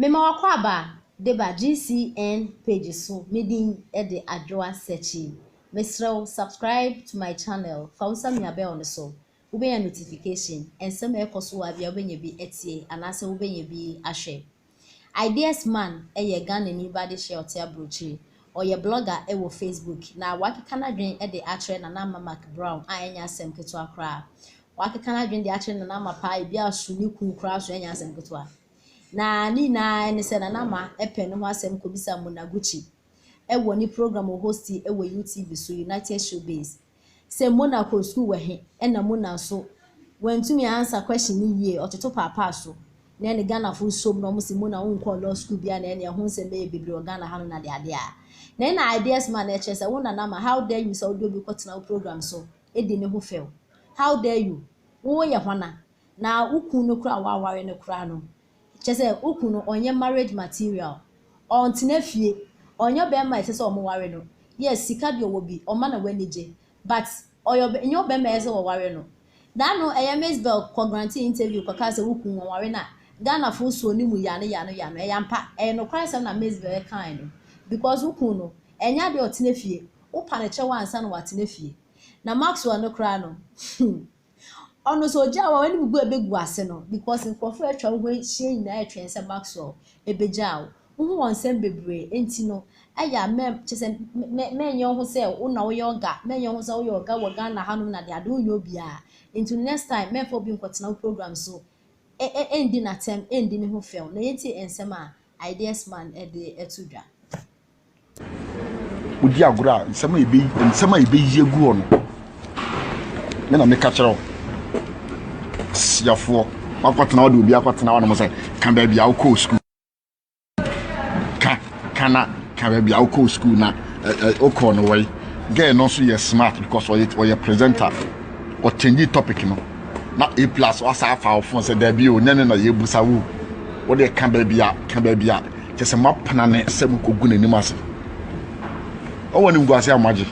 Mema w'akwaaba de ba GCN page so me din de Adwoa Sekyie mesrɛ wo subscribe to my channel fa wo nsa mia bell no so wobɛnya notification nsɛm a ɛkɔ so wɔ ha biara wobɛnya bi atie anaasɛ wobɛnya bi ahwɛ. Ideas Man yɛ Ghanani ba adehyeɛ a ɔte aburokyire. Ɔyɛ blogger wɔ Facebook na wakeka n'adwene de akyerɛ Nana Ama McBrown a ɛnyɛ asɛm ketewa koraa. Wakeka n'adwene de akyerɛ Nana Ama paa ebi aso ne kunu koraa so ɛnyɛ asɛm ketewa. Na ne nyinaa ne sɛ Nana Ama pɛ ne ho asɛm kɔbisa Mona Gucci wɔ ne program ɔhosti wɔ UTV so United Showbiz. Sɛ Mona kɔɔ sukuu wɔ he ɛna Mona nso wantumi ansa question no yie ɔtoto paapaa so na ɛne Ghanafo som na ɔmo se Mona wonkɔɔ law school biaa na ɛne ɛho nsɛm bɛyɛ bebree wɔ Ghana ha no na adeade a na ɛna ideas man ɛkyerɛ sɛ wo Nana Ama how dare you sɛ wode obi kɔtena wo program so di ne ho fɛw how dare you wo yɛ hwana na wo kun no koraa a woaware no koraa no kyerɛ sɛ wo kun no ɔnyɛ marriage material ɔntena fie ɔnyɛ ɔbɛrima a ɛsɛ sɛ ɔmo ware no yes sika deɛ ɔwɔ bi ɔma na w'ani gye but ɔyɛ ɔbɛ nyɛ ɔbɛrima a ɛsɛ sɛ wɔware no daano ɛyɛ Miss Bell kɔ grantee interview kɔkaa sɛ wo kun wɔnware no a Ghanafo suo ne mu yano yano yano ɛyɛ ampa ɛyɛ nokware asɛm na Miss Bell kae no because wo kun no ɛnyɛ adeɛ a ɔtena fie wopa no kyɛw ansa na watena fie na Maxwell no koraa no hmm Ɔno sɛ ogyaa wo a w'anim gu a ɛbɛgu ase no because nkurɔfoɔ a atwa wo ho ahyia nyinaa retwɛn sɛ Maxwell ɛbɛgyaa wo. Wohu wɔn nsɛm bebree nti no ɛyɛ a mɛ kyerɛ sɛ mɛ mɛnyɛ wo ho sɛ wo na woyɛ ɔga mɛnyɛ wo ho sɛ woyɛ ɔga wɔ Ghana hanom na adeade wonyɛ obiara nti no next time mɛmfa obi nkɔtena wo program so ɛ ɛ ɛndi n'atɛm ɛndi ne ho fɛw na yɛntie nsɛm a Ideas Man de to dwa. Wodi agorɔ a, nsɛm a yɛbɛyi nsɛm a yɛbɛyi agu hɔ no, me na meka kyerɛ wo. Siafoɔ, wakɔtena hɔ de obi akɔtena hɔ nom sɛ ka baabi a wokɔɔ sukuu. Ka ka na ka baabi a wokɔɔ sukuu na wokɔɔ no wɔyi. Girl no nso yɛ smart because ɔyɛ ɔyɛ presenter. Ɔchange topic no. Na A plus wasa afa wo phone sɛ daabi o, nyɛ ne na yɛbusa wo. Wode ka baabi a ka baabi a kyɛ sɛ moapena ne sɛ mokɔgu n'anim ase. Ɔwɔ animguase a moagye.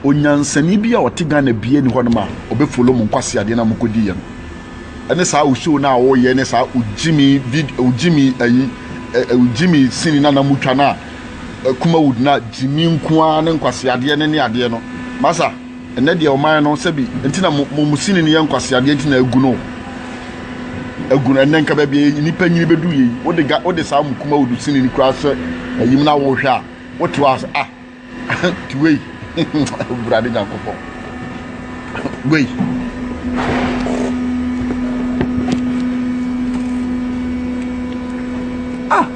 Onyansani bi a ɔte Ghana bia ni hɔnom a ɔbɛfolo mo nkwaseadeɛ no a mokɔdiiɛ no. Ɛne saa wo show no a woyɛ ne saa ogyimi vid ogyimi ayi ogyimi sini na na motwa no a Kumawood na gyimi nko ara ne nkwaseadeɛ ne ne adeɛ no. Masa Ɛnɛ deɛ ɔman no sɛbi nti na mo mo sini no yɛ nkwaseadeɛ nti na agu no agu no ɛnɛ nka baabi a nipa nyini bɛdu yɛ yi wode ga wode saa mo kuma wodu sini no koraa sɛ ayim na wohwɛ a wote hɔ ase ah ti wei wurade nyankopɔn wei ah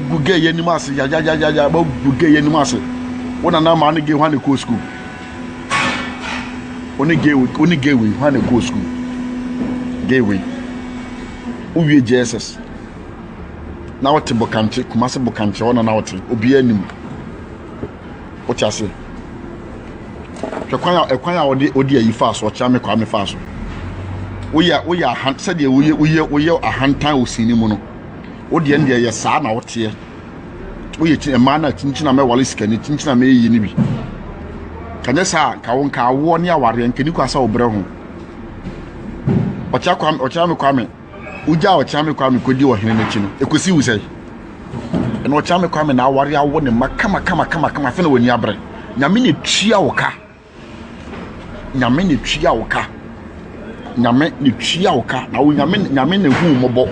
gu gɛ yɛ anim ase yayayaya gu gɛ yɛ anim ase wo nana maa ne gɛ hɔ a ne kɔɔ sukuu Wo ne gay wo ne gay wei hwan na ɛkɔɔ sukuu? Gay wei. Wowie JSS na wote Bokankye, Kumasi Bokankye hɔ na na wote. Obiara nim. Wote ase? Hwɛ kwan a ɛkwan a wɔde wɔde ayi faa so, ɔkyea me kwame faa so. Woyɛ woyɛ ahan sɛdeɛ woyɛ woyɛ woyɛ ahantan wɔ sini mu no. Wo deɛ no deɛ yɛ saa na woteɛ. Woyɛ kyi mmaa no a kyinkyin a mɛwale sikani kyinkyin a mɛyɛ yie no bi. Kanyɛ saa a nka wo nka awoɔ ne awareɛ nka ni kwa sɛ wobrɛ ho. Ɔkyea kwame ɔkyea me kwame wogya ɔkyea me kwame kɔdi ɔhene n'akyi no ɛkɔsi wo sɛe. Ɛna ɔkyea me kwame na aware awo ne mma kama kama kama kama afei na w'ani abere. Nyame na etua wo ka. Nyame na etua wo ka. Nyame na etua wo ka. Na wo Nyame Nyame na ehu wo mmɔbɔ.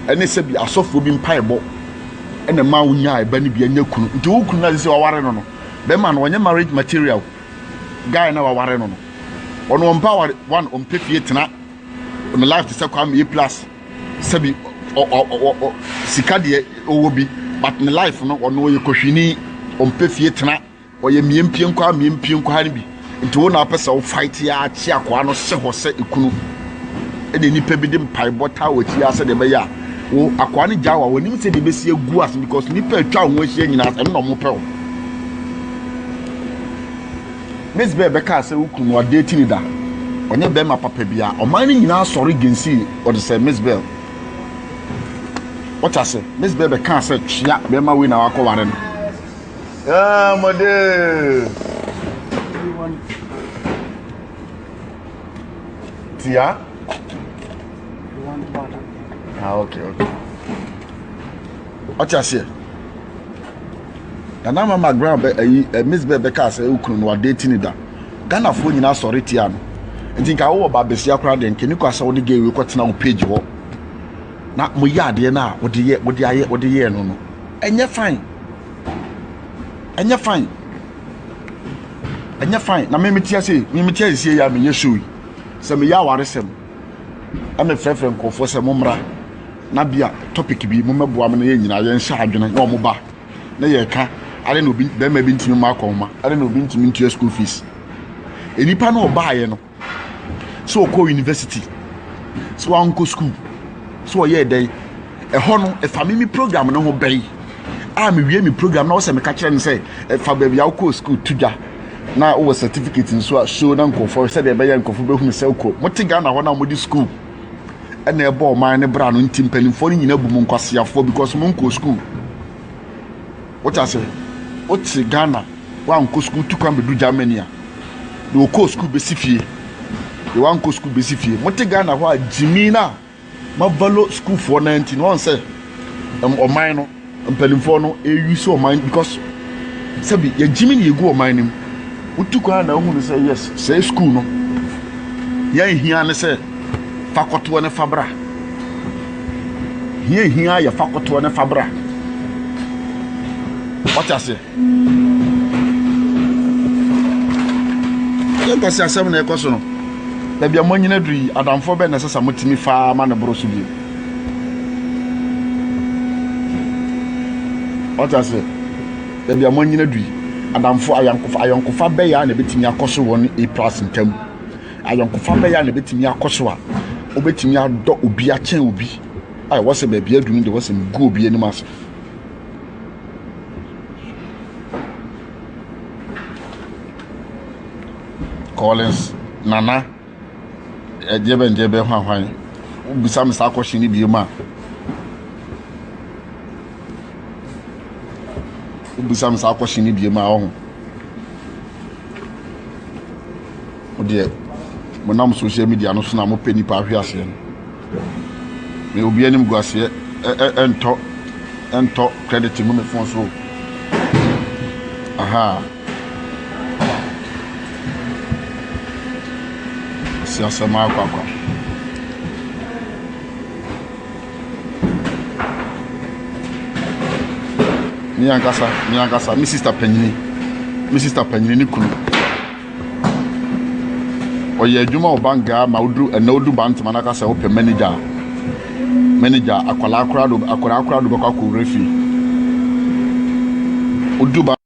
Ɛne sɛ bi asɔfoɔ bi mpaebɔ ɛna ɛma wo nyaa ɛba no bi anya kunu. Nti wo kunu no sɛ waware no no, bɛrima no ɔnyɛ marriage material. Guy na waware no no. Ɔno ɔmpɛ aware, one ɔmpɛ fie tena. Ne life te sɛ Kwame A plus. Sɛbi ɔ ɔ ɔ ɔ sika deɛ ɔwɔ bi but ne life no ɔno ɔyɛ kɔhwini, ɔmpɛ fie tena. Ɔyɛ miempie nkɔ ha miempie nkɔ ha no bi. Nti wo na wopɛ sɛ wo fight ara kye akoa no hyɛ hɔ sɛ ekunu. Ɛna nnipa bi de mpaebɔ taa w'akyi ara sɛdeɛ ɛbɛyɛ a wo akoa no gyaa wo a wɔnim sɛdeɛ ɛbɛsi agu ase because nnipa atwa wo ho ahyia nyinaa ɛno na wɔpɛ wo. Miss Bell bɛkaa sɛ wo kunu no wadate ne da. Ɔnyɛ bɛrima papa biara. Ɔman no nyinaa sɔre gensi ɔde sɛ Miss Bell. Wɔte ase Miss Bell bɛkaa sɛ twea bɛrima wei na wakɔware no. Ah, mode. Tia? You want water? Ah, okay, okay. Ɔte aseɛ. Nana Mama Brown bɛ ayi eh, Miss Bell bɛka sɛ okunu no wadate ne da. Ghanafoɔ nyinaa sɔre tia no. Nti nka wowɔ ba besia koraa deɛ nka ne kwa sɛ wode gay wei kɔtena wo page hɔ. Na moyɛ adeɛ no a wode yɛ wode ayɛ wode yɛɛ no no. Ɛnyɛ fine. Ɛnyɛ fine. Ɛnyɛ fine. Na me mete ase, me mete ase yɛ a meyɛ show yi. Sɛ meyɛ awaresɛm na mefrɛfrɛ nkurɔfoɔ sɛ mommra na bia topic bi mommɛboa me na yɛn nyinaa yɛnhyɛ adwene na wɔn ba na yɛka ade na obi bɛrima bi ntumi mma akɔnma ade na obi ntumi ntua school fees. Nnipa no ɔbaeɛ no sɛ ɔkɔ university sɛ wankɔ school sɛ ɔyɛɛ dɛn ɛhɔ no ɛfa me me program no ho bɛn a mewie me program na ɔsɛ meka kyerɛ no sɛ ɛfa baabi a wokɔɔ school to dwa na wowɔ certificate nso a show na nkurɔfoɔ sɛdeɛ ɛbɛyɛ nkurɔfoɔ bɛhunu sɛ wokɔ mote Ghana hɔ na mode school ɛna ɛbɔ ɔman no bra no nti mpanimfoɔ no nyina bu mo nkwaseafoɔ because monkɔɔ school wote ase wote Ghana wankɔ sukuu tu kwan bɛdu Germany a deɛ ɔkɔɔ sukuu bɛsi fie deɛ wankɔ sukuu bɛsi fie mote Ghana hɔ a gyimi no a mavalo sukuufoɔ no nti no wɔn sɛ ɔman no mpanimfoɔ no ɛyi so ɔman because sɛbi yɛgyimi ne yɛgu ɔman no mu wotu kwan na wohunu sɛ yes sɛ sukuu no yɛn hia ne sɛ fa kɔtoɔ ne fa bra hia hia yɛ fa kɔtoɔ ne fa bra wɔte aseɛ Yɛn nkwaseasɛm na ɛkɔ so no. Baabi a moanyina aduru yi, adamfoɔ bɛn na ɛsɛ sɛ motumi fa ma no boro so bio? Ɔte aseɛ? Baabi a moanyina aduru yi, adamfo ayɔnkofa ayɔnkofa bɛyɛ a na ɛbɛtumi akɔ so wɔ ne A plus ntam. Ayɔnkofa bɛyɛ a na ɛbɛtumi akɔ so a wobɛtumi adɔ obi akyɛn obi a ɛwɔ sɛ baabi aduru no deɛ wɔ sɛ megu obi anim ase. Collins Nana ɛdeɛ bɛn deɛ bɛn hwan hwan wobisa me saa question no bio a wobisa me saa question no bio a ɔho wodeɛ monam social media no so na mopɛ nipa ahwe aseɛ no Me obi anim gu aseɛ ɛntɔ ɛntɔ credit mu me phone so aha si asɛm akɔ akɔ me ankasa me ankasa me sister panyini me sister panyini ne kunu Ɔyɛ adwuma wɔ bank a ma woduru ɛnɛ wodu Bantama na aka sɛ wopɛ manager a manager akwadaa koraa do akwadaa koraa do bɛkɔ akɔwura fie. Wodu ba.